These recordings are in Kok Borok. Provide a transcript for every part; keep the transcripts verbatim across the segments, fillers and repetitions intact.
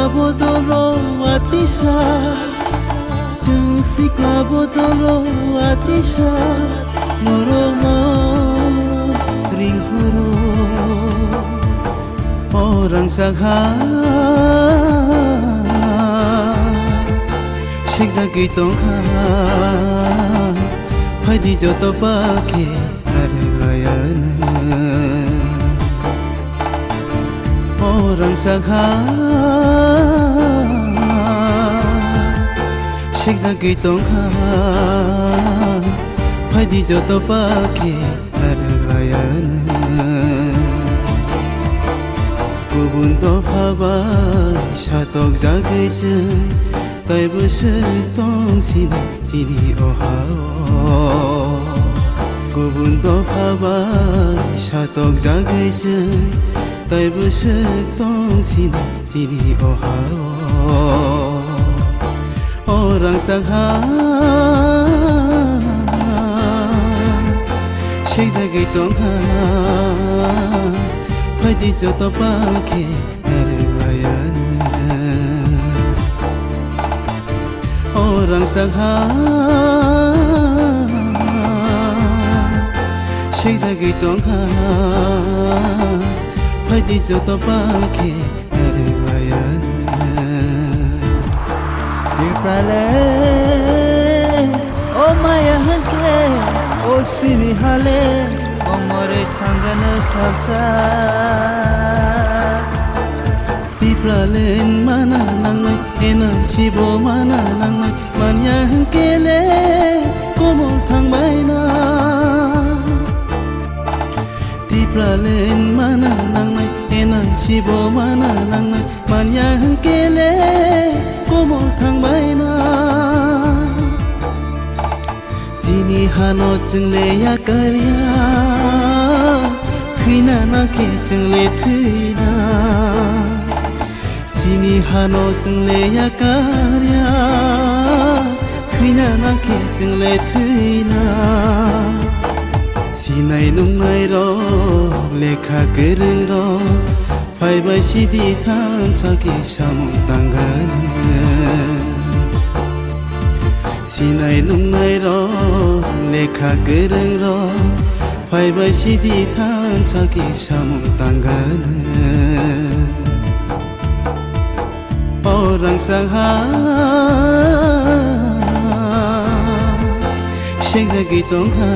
Bodolo atisa, chwng sikla bodolo atisa, norokno ringhoro. O rangchak ha, sikjagwi tongkha, phaidi joto palkhe narwk layano. O rangchak ha, sikjagwi tongkha, phaidi joto palkhe narwk layano. Kubun dopha bai satokjagwi chwng, taibo swk tong sini chini o ha-o. Kubun dopha bai satokjagwi chwng, taibo swk tong sini chini o ha-o. O rangchak ha, sikjagwi tongkha, phaidi joto palkhe narwk layano. O rangchak ha, sikjagwi tongkha, phaidi joto palkhe narwk layano. Tiprale, o maya hwnkhe, o sini hale, o more thangano salsa. Tiprale mana nangnai, N R C bo mana nangnai, manya hwnkhe le komol thangbaina. Tiprale mana nangnai, N R C bo mana nangnai, manya hwnkhe le komol thangbaina. Chini hano chwngle yakarya, thwina nakhe chwngle thwina. Chini hano chwngle yakarya, thwina nakhe chwngle thwina. Sinai nungnai rok, lekha kwrwng rok, phaibai sidi thansa khe samung tangani. Sinai nungnai rok, lekha kwrwng rok, phaibai sidi thansa khe samung tangani. O rangchak ha, sengjagwi tongkha,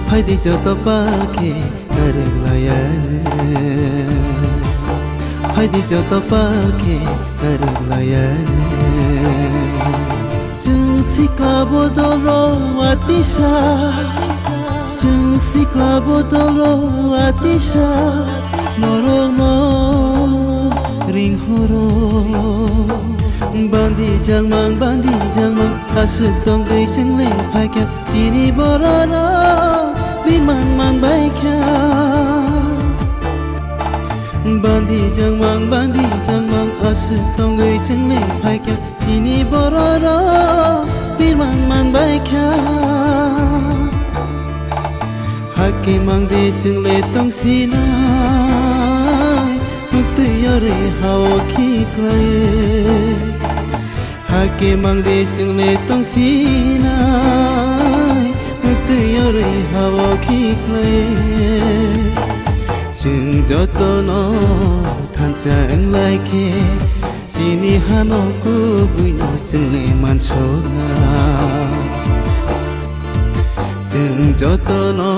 phaidi joto palkhe narwk layani. Phaidi joto palkhe narwk layani. Chwng sikla bodolo atisa, chwng sikla bodolo atisa, norokno ringhoro. Bandi jangmang, bandi jangmang, aswk tongwi chwngle phaikha, chini bororok birman manbaikha. Bandi jangmang, bandi jangmang, aswk tongwi chwngle phaikha, chini bororok birman manbaikha. Hakhe mangde chwngle tongsinai, muktwi yorwi hao khiklai. Hakhe mangde chwngle tongsinai, muktwi yorwi hao khiklai. Chwng jotono thansa wnglaikhe, chini hano kubuino chwngle mansokna. Chwng jotono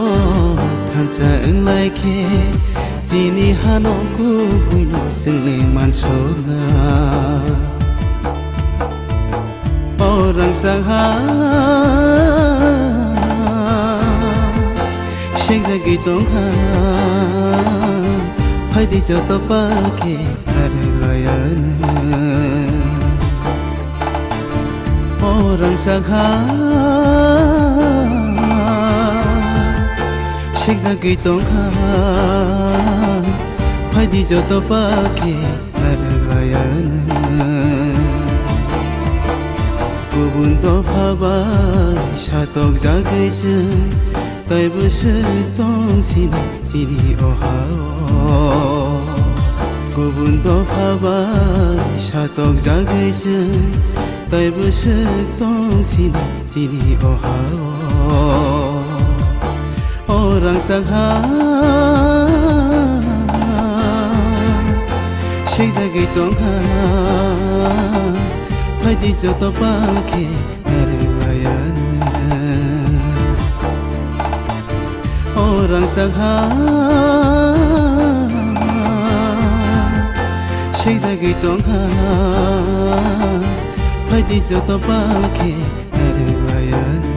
thansa wnglaikhe, chini hano kubuino chwngle mansokna. O rangchak ha, sengjagwi tongkha, phaidi joto palkhe narwk layani. O rangchak ha, sengjagwi tongkha, phaidi joto palkhe narwk layani. Kubun dopha bai satokjagwi chwng, taibo swk tong sini chini o ha-o. Kubun dopha bai satok jagwi chwng, taibo swk tong sini chini o ha-o. O rangchak ha, swijagwi tong kha, phaidi joto pal khe. O rangchak ha, swijagwi tong kha, phaidi joto pal khe narwklayani.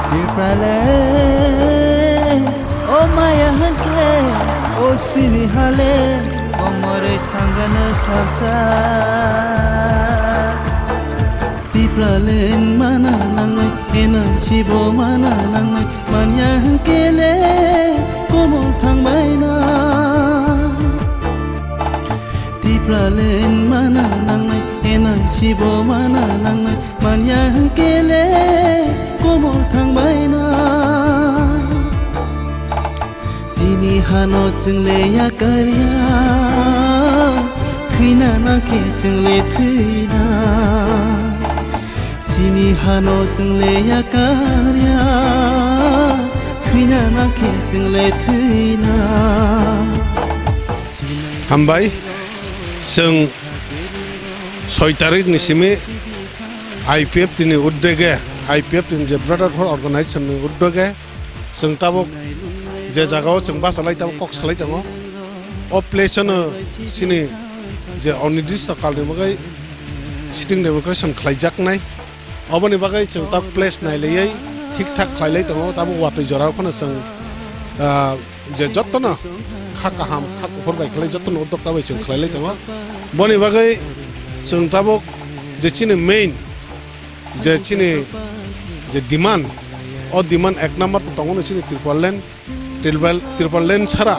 Tiprale, o maya hwnkhe, o sini hale, o morwi thangano salsa. Tipralen mana nangnai, N R C bo mana nangnai, manya hwnkhe le komol thangbai na. Tipralen mana nangnai, N R C bo mana nangnai, manya hwnkhe le komol thangbai na. Chini hano chwngle yakarya, thwina nangkhe chwngle thwina. Chini hano chwngle yakarya, thwina nangkhe chwngle thwina. Hambai, chwng soi tarikh ni simi I P F T ni uddege, I P F T ni je Brotherhood Organization ni uddege, chwng tabuk je jagao chwng bachalai tabuk kok salai tongo. O place no chini je onidrishto kalni bagwi sitting demarcation khlaijaknai. Oboni bagwi chwng tabuk place nailaiwi thik thak khlailai tongo. Tabuk watwi jorao phano chwng, ah, je jottono kha kaham, kha kuphur bai khlai jottono uddokta bai chwng khlailai tongo. Boni bagwi chwng tabuk je chini main je chini je demand, o demand ek number to tongo no chini Tipraland, Tripal, Tipraland sara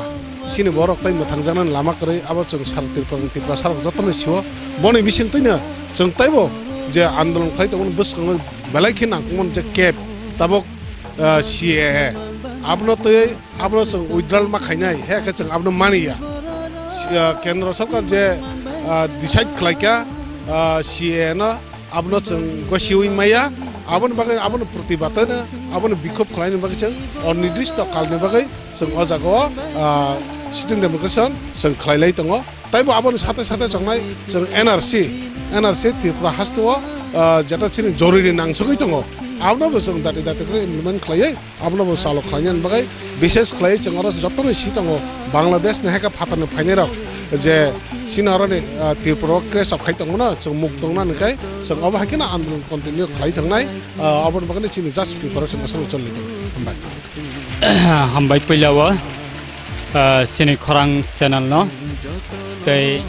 chini borok tai mwthangjaknani lama kwrwi, abo chwng sara Tripal, Tripura sarok jotono sio. Boni bisingtwino chwng taibo je andolon khlai tongmani bwskango belai khe nangkukmani je cap tabuk, ah, C A A, abono twiwi abono chwng withdrawal ma khainai, hai khe chwng abono maniya. Si-, ah, Kendro Sarkar je, ah, decide khlaikha, ah, C A A no, abono chwng gosiwi maya, aboni bagwi abono protibad no, abono bikhop khlaini bagwi chwng onidrishto kalni bagwi chwng o jagao, ah, sitting demarcation chwng khlailai tongo. Taibo aboni sate sate chongnai chwng N R C, N R C Tripura hasteo, ah, jeta chini joruri nangsogwi tongo, abonobo chwng dati dati khe implement khlaiwi, abonobo chalo khlainani bagwi, bishes khlaiwi chwng oro jotono si tongo, Bangladesh ni hai khe phatarni phainairok je chini oroni, ah, Tripura o crash of khai tongmano chwng muk tongnani khe chwng obo hai kheno andolon continue khlai tongnai, ah, aboni bagwi chini just preparation aswk choli tongo. Hambai. Hambai puila o, ah, chini khorang channel no tei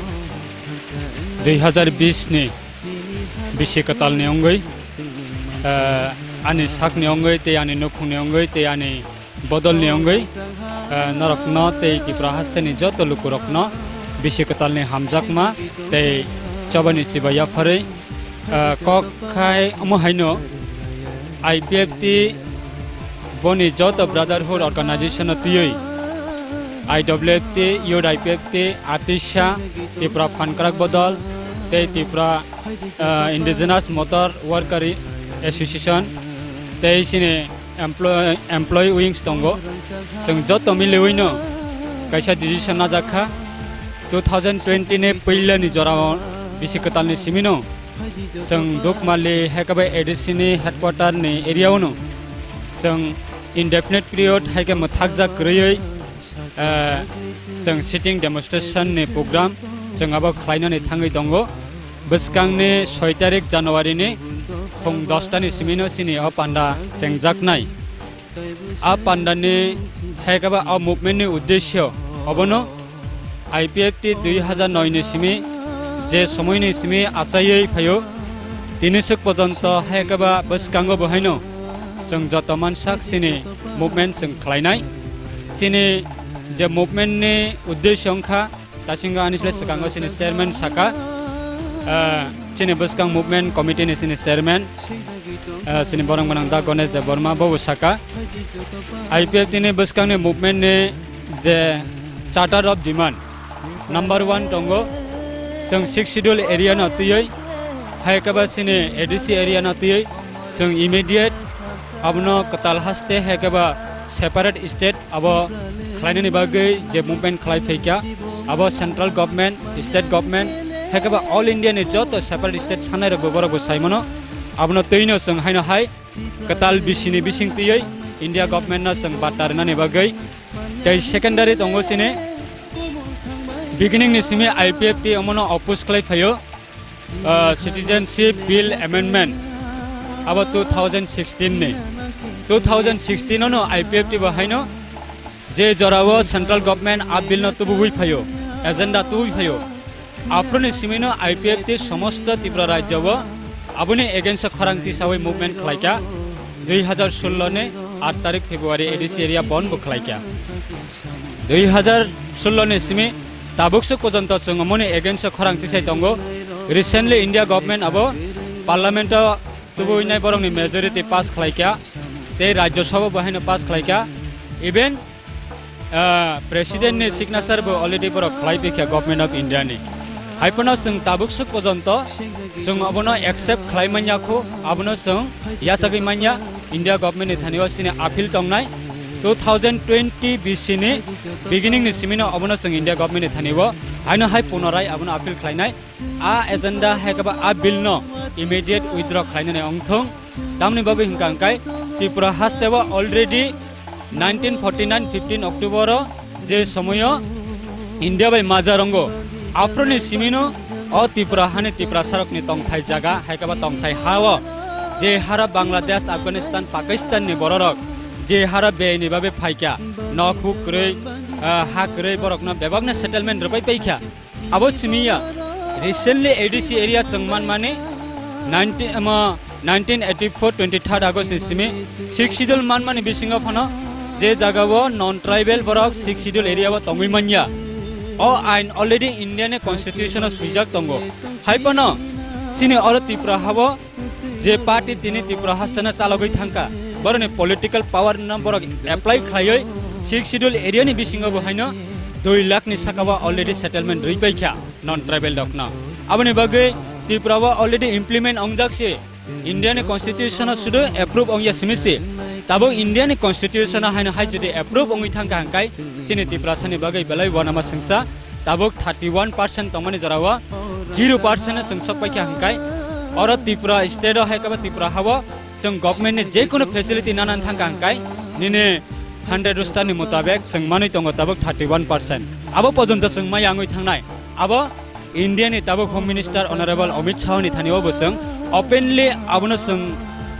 dui hazar bish ni bisi kwtal ni wngwi, ah, ani sak ni wngwi tei ani nukhung ni wngwi tei ani bodol ni wngwi, ah, norok no tei Tripura haste ni joto luku rok no bisi kwtal ni hamjakma tei chobani chiba yapharwi, ah, kok khai omo haino I P F T boni joto Brotherhood Organization no twiwi I W F T, Youth I P F T, Atisha, Tripura Phankrak Bodol, tei Tripura, ah, Indigenous Motor Worker Association, tei chini employ-, employee wings tongo. Chwng joto miliwino kaisa decision najak kha, two thousand twenty ni puila ni jorao bisi kwtal ni simino chwng Dukmali hai khe bai A D C ni headquarter ni area o no chwng indefinite period hai khe mwthakjak kwrwiwi, eh, chwng sitting demonstration ni program chwng abo khlainani thangwi tongo. Bwskangni soi tarik January ni phung dosta ni simino chini o panda chengjaknai. A panda ni hai khe ba a movement ni uddesyo obono I P F T dui hazar noi ni simi je somoi ni simi achaiwi phaio, tini swk pojonto hai khe ba bwskango bo haino chwng joto mansak chini movement chwng khlainai. Chini je movement ni uddesyo wngkha, Tasingo ani sle swkango chini chairman saka, ah, chini bwskang movement committee ni chini chairman, ah, chini borok mwnang da Ganesh Debbarma bo saka. I P F T ni bwskang ni movement ni je Charter of Demand number one tongo, chwng Sixth Schedule area no twiwi, hai khe ba chini A D C area no twiwi, chwng immediate abono kwtal haste hai khe ba separate state abo khlainani bagwi je movement khlai phaikha, abo central government, state government, hai khe ba all India ni joto separate state sanai rok bo borok bo sai mano, abono twino chwng haino hai kwtal bisini bising twiwi India government no chwng batta rwnani bagwi. Tei secondary tongo chini beginning ni simi I P F T omono oppose khlai phaio, ah, Citizenship Bill Amendment abo two thousand sixteen ni. Two thousand sixteen ono I P F T bo haino je jorao central government a bill no tubui phaio, agenda tubui phaio. Aphuru ni simi no I P F T somosto Tripura rajyo o aboni against o khorang tisawi movement khlaikha. Dui hazar sullo ni aat tarik February A D C area bon bo khlaikha. Dui hazar sullo ni simi tabuk se pojonto chwng omoni against o khorang tisai tongo. Recently India government abo parliament o tubui nai borok ni majority pass khlaikha. Tei Rajya Sabha bo haino pass khlaikha. Even ah, President ni signature bo already borok khlai pikha Government of India ni. Hai phano chwng tabuk swk pojonto chwng abono accept khlai manya kho, abono chwng yachagwi manya. India government ni thani o chini appeal tongnai two thousand twenty B C ni beginning ni simi no abono chwng India government ni thani o haino hai punorai abono appeal khlainai. A agenda hai khe ba a bill no immediate withdraw khlainani wngthung. Tamni bagwi hwnkha hwnkhe Tripura haste o already nineteen forty nine fifteen October o je somoyo India bai maja rongo, aphuru ni simi no o Tripura hani Tiprasa rok ni tongthai jaga hai khe ba tongthai ha o je hara Bangladesh, Afghanistan, Pakistan ni borok rok je hara beyni babe phaikha, nok huk kwrwi, ah, ha kwrwi borok no bebak no settlement rwbai paikha. Abo simi ya, recently A D C area chwng manmani nineteen, ama, nineteen eighty-four twenty-third August ni simi Sixth Schedule manmani bisingo phano je jaga o non-tribal borok Sixth Schedule area o tongwi manya. O ain already India ni constitution o swijak tongo. Hai phano chini oro Tripura habo je party tini Tripura hasteno chalogwi thangkha, boroni political power no borok apply khlaiwi Sixth Schedule area ni bisingo bo haino dui lakh ni saka o already settlement rwi paikha non-tribal rokno. Aboni bagwi Tripura o already implement ongjak se, India ni constitution o sudu approve ongya simi se. Tabuk India ni constitution o haino hai jodi approve ongwi thangkha hwnkhe chini Tiprasa ni bagwi belai uanama swngsa. Tabuk thirty one percent tongmani jorao zero percent no chwng sok paikha hwnkhe, oro Tripura state o hai khe ba Tripura hao chwng government ni je kono facility nanan thangkha hwnkhe nini hundred roster ni mutabek chwng manwi tongo tabuk thirty one percent. Abo pojonto chwng maya wngwi thangnai. Abo India ni tabuk Home Minister Honorable Amit Shah ni thani o bo chwng openly abono chwng,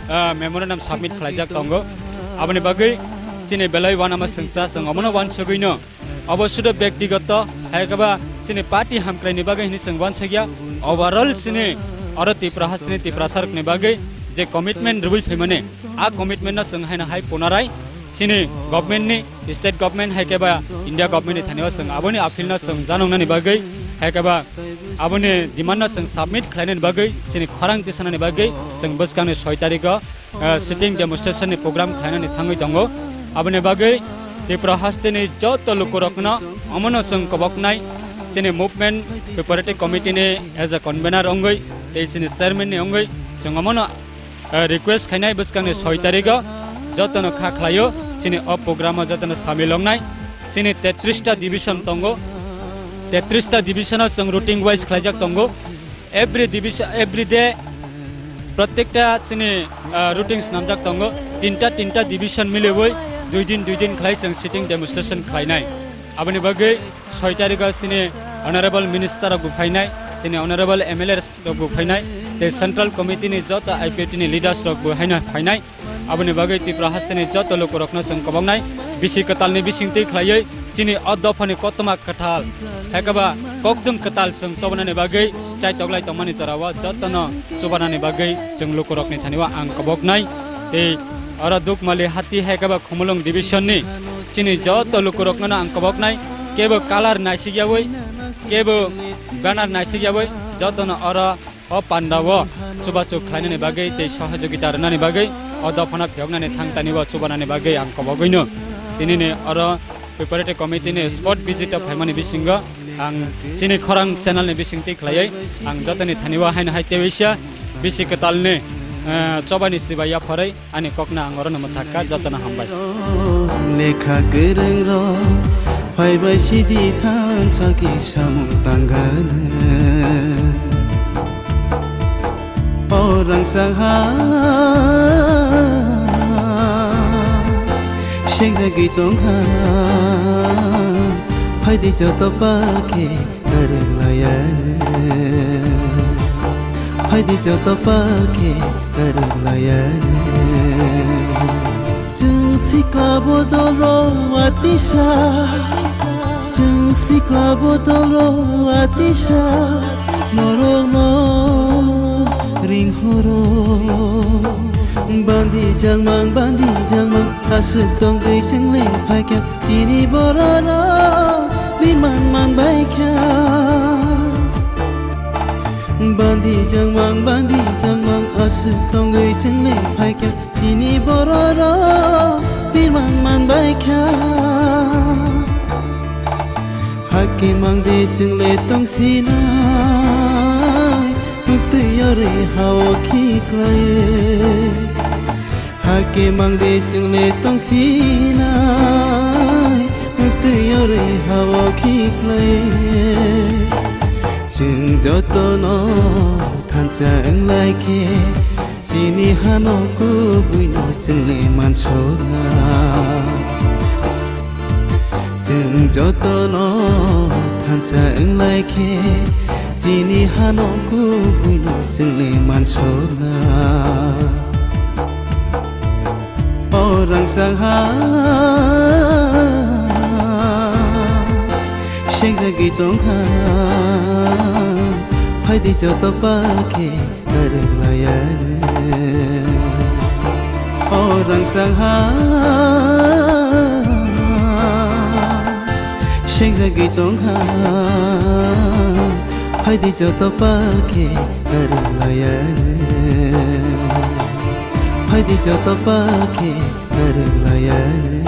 ah, memorandum submit khlaijak tongo. Aboni bagwi chini belai uanama swngsa chwng omono uansugwi no Obo sudo bektigoto, hai khe ba chini party hamkrai ni bagwi hwnwi chwng uansukya. Overall chini oro Tripura hasteni Tiprasa rokni bagwi je commitment rwui phaimani, a commitment no chwng haino hai punarai chini government ni, state government hai khe ba India government ni thani o chwng aboni appeal no chwng janoknani bagwi, hai khe ba aboni demand no chwng submit khlainani bagwi, chini khorang tisanani bagwi chwng bwskangni soi tarikh o ah, sitting demonstration ni program khlainani thangwi tongo. Aboni bagwi Tripura hasteni joto lukurokno omono chwng koboknai, chini movement preparatory committee ni as a convener wngwi tei chini chairman ni wngwi chwng omono, ah, request khainai bwskangni soi tarikh o jotono kha khlaio chini o program o jotono samil wngnai. Chini tetris ta division tongo, tetris ta division o chwng routing wise khlaijak tongo. Every division, every day, protekta chini, ah, routing snamjak tongo. Tinta, tinta division miliwi dui din, dui din khlai chwng sitting demonstration khlainai. Aboni bagwi soi tarikh o chini honorable minister rok bo phainai, chini honorable M L A rok bo phainai, tei central committee ni joto I P F T ni leaders rok bo haino phainai. Aboni bagwi Tripura hasteni joto lukurokno chwng koboknai bisi kwtalni bisingtwi khlaiwi chini o dophani koktwma kwtal, hai khe ba kokdwng kwtal chwng tobonani bagwi chaitoklai tongmani jorao jotono chubanani bagwi chwng lukurokni thani o ang koboknai. Tei oro Dukmali hati hai khe ba Khumulwng division ni chini joto lukurokno ang koboknai, kebo colour naisik yawi, kebo banner naisik yawi jotono oro o pandao chubachu khlainani bagwi tei sohojogita rwnani bagwi o dophano phiyoknani thangtani o chubanani bagwi ang kobogwino tinini oro Preparatory Committee ni spot visit o phaimani bisingo ang chini khorang channel ni bising twi khlaiwi ang jotoni thani o haino hai teisa bisi kwtal ni, eh, chobani chibai yapharwi ani kokno ang orono mwthakha, jotono hambai. Lekha kwrwng rok phaibai sidi thansa ki samung tangana. O rangchak ha, sengjagwi tongkha, phaidi joto palkhe narwk layani. Phaidi joto palkhe narwk layani. Chwng sikla bodol rok atisa, chwng sikla bodol rok atisa, norokno ringhoro. Bandi jangmang, bandi jangmang, aswk tongwi chwng le phaikha, chini bororok birman man baikha. Bandi jangmang, bandi jangmang, aswk tongwi chwng le phaikha, chini bororok birman man baikha. Hakhe mangde chwng le tongsinai, muktwi yorwi hao khiklai. Hakhe mangde chwng le tongsinai, muktwi yorwi hao khiklai. Chwng jotono thansa wnglaikhe, chini hano kubuino chwng le mansokna. Chwng jotono thansa wnglaikhe, chini hano kubuino chwng le mansokna. O rangchak ha, sengjagwi tongkha, phaidi joto palkhe narwk layani. O rangchak ha, sengjagwi tongkha, phaidi joto palkhe narwk layani. Phaidi joto palkhe narwk layani.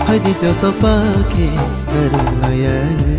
Phaidi joto palkhe narwk layani.